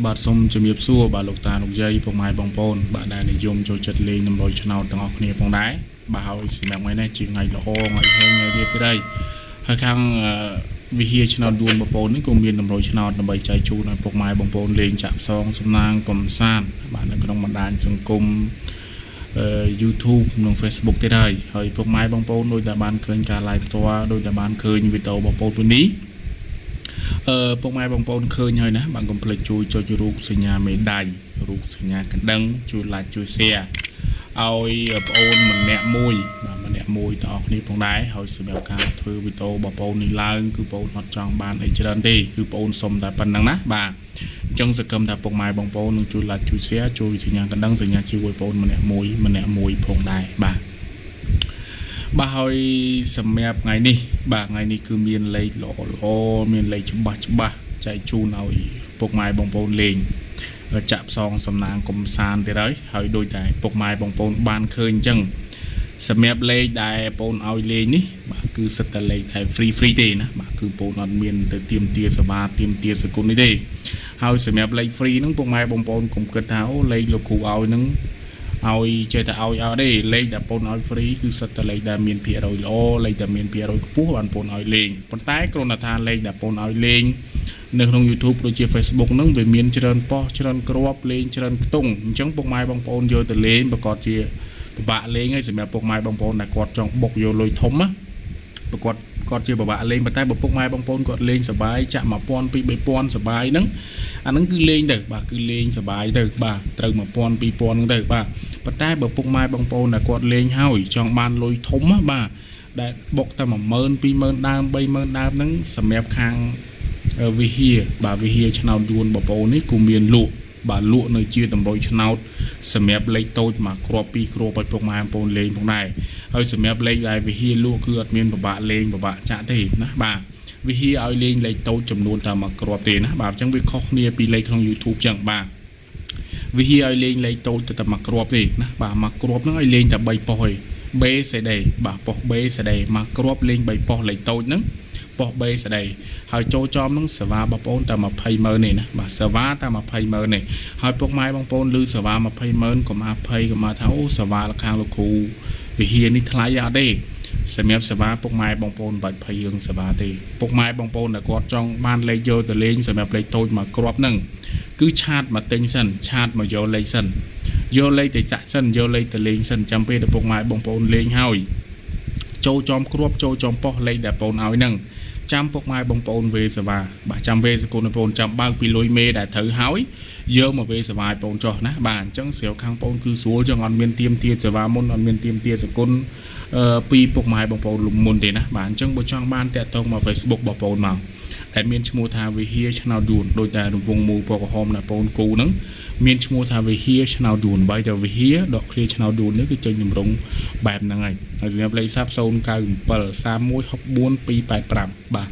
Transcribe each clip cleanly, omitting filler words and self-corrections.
បាទសូមជំរាបសួរបាទលោកតាលោកយាយពុកម៉ែបងប្អូនបាទដែលនិយមចូលចិត្តលេងតម្រុយឆ្នោតទាំងអស់គ្នាផងដែរបាទហើយសម្រាប់ថ្ងៃនេះជាថ្ងៃល្អថ្ងៃហេងថ្ងៃរៀបត្រីហើយខាងអឺវិហារឆ្នោតយួនបងប្អូននេះក៏មានតម្រុយឆ្នោតដើម្បីចែកជូនឲ្យពុកម៉ែបងប្អូនលេងចាក់ផ្សងសំណាងកំសាន្តបាទនៅក្នុងបណ្ដាញសង្គម YouTube និង Facebook ទៀតហើយហើយពុកម៉ែបងប្អូនដូចតែបានឃើញការ live ផ្ទាល់ដូចតែបានឃើញវីដេអូបងប្អូនពេលនេះ អឺពុកម៉ែបងប្អូនឃើញហើយណាបាទកុំភ្លេចជួយចុចរូបសញ្ញាមេដៃរូបសញ្ញាកណ្ដឹងជួយ like ជួយ share ឲ្យបងអូនម្នាក់មួយបាទម្នាក់មួយទាំងអស់គ្នាផងដែរហើយសម្រាប់ការធ្វើវីដេអូបងប្អូននេះឡើងគឺបងប្អូនអត់ចង់បានអីច្រើនទេគឺបងប្អូនសុំតែប៉ុណ្្នឹងណាបាទអញ្ចឹងសង្ឃឹមថាពុកម៉ែបងប្អូននឹងជួយ like ជួយ share ជួយសញ្ញាកណ្ដឹងសញ្ញាជួយបងប្អូនម្នាក់មួយម្នាក់មួយផងដែរបាទ បាទហើយសម្រាប់ថ្ងៃនេះបាទថ្ងៃនេះគឺមានលេខល្អល្អមានលេខច្បាស់ច្បាស់ចែកជូនឲ្យពុកម៉ែបងប្អូនលេងចាក់ផ្សងសំណាងកំសាន្តទៀតហើយហើយដូចតែពុកម៉ែបងប្អូនបានឃើញអញ្ចឹងសម្រាប់លេខដែលបងប្អូនឲ្យលេងនេះបាទគឺសិតតែលេខដែល free free ទេណាបាទគឺបងប្អូនអត់មានទៅទៀមទាសបាទៀមទាសគុណនេះទេហើយសម្រាប់លេខ free ហ្នឹងពុកម៉ែបងប្អូនកុំគិតថាអូលេខលោកគ្រូឲ្យហ្នឹង ឲ្យចេះតែឲ្យអត់ទេលេខដែលបងឲ្យ free គឺសិតតែលេខដែលមានភាគរយល្អលេខដែលមានភាគរយខ្ពស់បានបងឲ្យលេងប៉ុន្តែគ្រាន់តែថាលេខដែលបងឲ្យលេងនៅក្នុង YouTube ដូចជា Facebook ហ្នឹងវាមានច្រើនប៉ុសច្រើនគ្រាប់លេងច្រើនខ្ទង់អញ្ចឹងពុកម៉ែបងប្អូនយកទៅលេងប្រកាសជាពិបាកលេងហើយសម្រាប់ពុកម៉ែបងប្អូនដែលគាត់ចង់បុកយកលុយធំណាប្រកាសគាត់ជាពិបាកលេងប៉ុន្តែបើពុកម៉ែបងប្អូនគាត់លេងសបាយចាក់1000 2 3000សបាយហ្នឹងអាហ្នឹងគឺលេងទៅបាទគឺលេងសបាយទៅបាទត្រូវ1000 2000ហ្នឹងទៅបាទប៉ុន្តែបើពុកម៉ែបងប្អូនដែលគាត់លេងហើយចង់បានលុយធំណាបាទដែលបុកតែ10000 20000ដើម30000ដើមហ្នឹងសម្រាប់ខាងវិហារបាទវិហារឆ្នោតយួនបងប្អូននេះគូមានលក់បាទលក់នៅជាតម្រុយឆ្នោតសម្រាប់លេខតូចមួយគ្រាប់ពីរគ្រាប់ឲ្យពុកម៉ែបងប្អូនលេងផងដែរហើយសម្រាប់លេខដែលវិហារលក់គឺអត់មានពិបាកលេងពិបាកចាក់ទេណាបាទវិហារឲ្យលេងលេខតូចចំនួនតែមួយគ្រាប់ទេណាបាទអញ្ចឹងវាខុសគ្នាពីលេខក្នុង YouTube អញ្ចឹងបាទវិហារឲ្យលេងលេខតូចទៅតែមួយគ្រាប់ទេណាបាទមួយគ្រាប់ហ្នឹងឲ្យលេងតែ3ប៉ុស្តិ៍ឯង B C D បាទប៉ុស្តិ៍ B C D មួយគ្រាប់លេង3ប៉ុស្តិ៍លេខតូចហ្នឹងប៉ុស្តិ៍ B C D ហើយចូលចំហ្នឹងសេវាបងប្អូនតែ20ម៉ឺនទេណាបាទសេវាតែ20ម៉ឺនទេហើយពុកម៉ែបងប្អូនឮសេវា20ម៉ឺនកុំអាភ័យកុំអាថាអូសេវាខាងលោកគ្រូវិហារនេះថ្លៃអត់ទេសម្រាប់សេវាពុកម៉ែបងប្អូនមិនបាច់ភ័យរឿងសេវាទេពុកម៉ែបងប្អូនដែលគាត់ចង់បានលេខយកទៅលេងសម្រាប់លេខតូចមួយគ្រាប់ហ្នឹងគឺ chat មកទិញសិន chat មកយកលេខសិនយកលេខទៅចាក់សិនយកលេខទៅលេងសិនចាំពេលដែលពុកម៉ែបងប្អូនលេងហើយចូលចំគ្រាប់ចូលចំប៉ុស្តិ៍លេខដែលបងប្អូនឲ្យហ្នឹងចាំពុកម៉ែបងប្អូនវេសេវាបាទចាំវេសគុណបងប្អូនចាំបើកពីលុយមេដែលត្រូវហើយយកមកវេសេវាឲ្យបងចុះណាបាទអញ្ចឹងស្រាវខាងបងគឺស្រួលចឹងអត់មានទៀមទាសេវាមុនអត់មានទៀមទាសគុណអឺពីពុកម៉ែបងប្អូនលំមុនទេណាបាទអញ្ចឹងបើចង់បានតាក់ទងមក Facebook បងប្អូនមកដែលមានឈ្មោះថាវិហារឆ្នោតយួនដោយតែរង្វង់មូលពណ៌ក្រហមដែលបងគូហ្នឹងមានឈ្មោះថាវិហារឆ្នោតយួនបើតែវិហារដកឃ្លាឆ្នោតយួននេះគឺចេញទម្រង់បែបហ្នឹងហើយហើយសម្រាប់លេខសាប់097 3164 285បាទ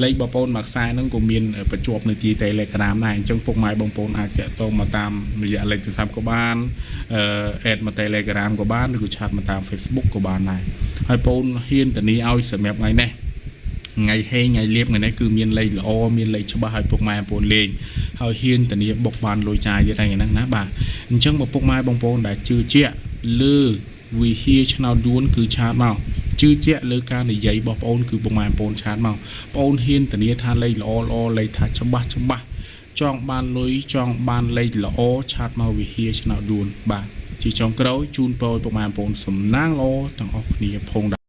លេខបងប្អូនមួយខ្សែហ្នឹងក៏មានបញ្ជាប់នៅទី Telegram ដែរអញ្ចឹងពុកម៉ែបងប្អូនអាចតាក់ទងមកតាមរយៈលេខទូរស័ព្ទក៏បានអឺ add មក Telegram ក៏បានឬក៏ chat មកតាម Facebook ក៏បានដែរហើយបងហ៊ានធានាឲ្យសម្រាប់ថ្ងៃនេះថ្ងៃហេងថ្ងៃលៀបថ្ងៃនេះគឺមានលេខល្អមានលេខច្បាស់ឲ្យពុកម៉ែបងប្អូនលេងហើយហ៊ានធានាបុកបានលុយចាយទៀតហើយហ្នឹងណាបាទអញ្ចឹងបើពុកម៉ែបងប្អូនដែលជឿជាក់លើវិហារឆ្នោតយួនគឺ chat មកជឿជាក់លើការនិយាយរបស់បងប្អូនគឺពុកម៉ែបងប្អូន chat មកបងប្អូនហ៊ានធានាថាលេខល្អល្អលេខថាច្បាស់ច្បាស់ចង់បានលុយចង់បានលេខល្អ chat មកវិហារឆ្នោតយួនបាទជាចុងក្រោយជូនពរឲ្យពុកម៉ែបងប្អូនសំណាងល្អទាំងអស់គ្នាផងដែរ។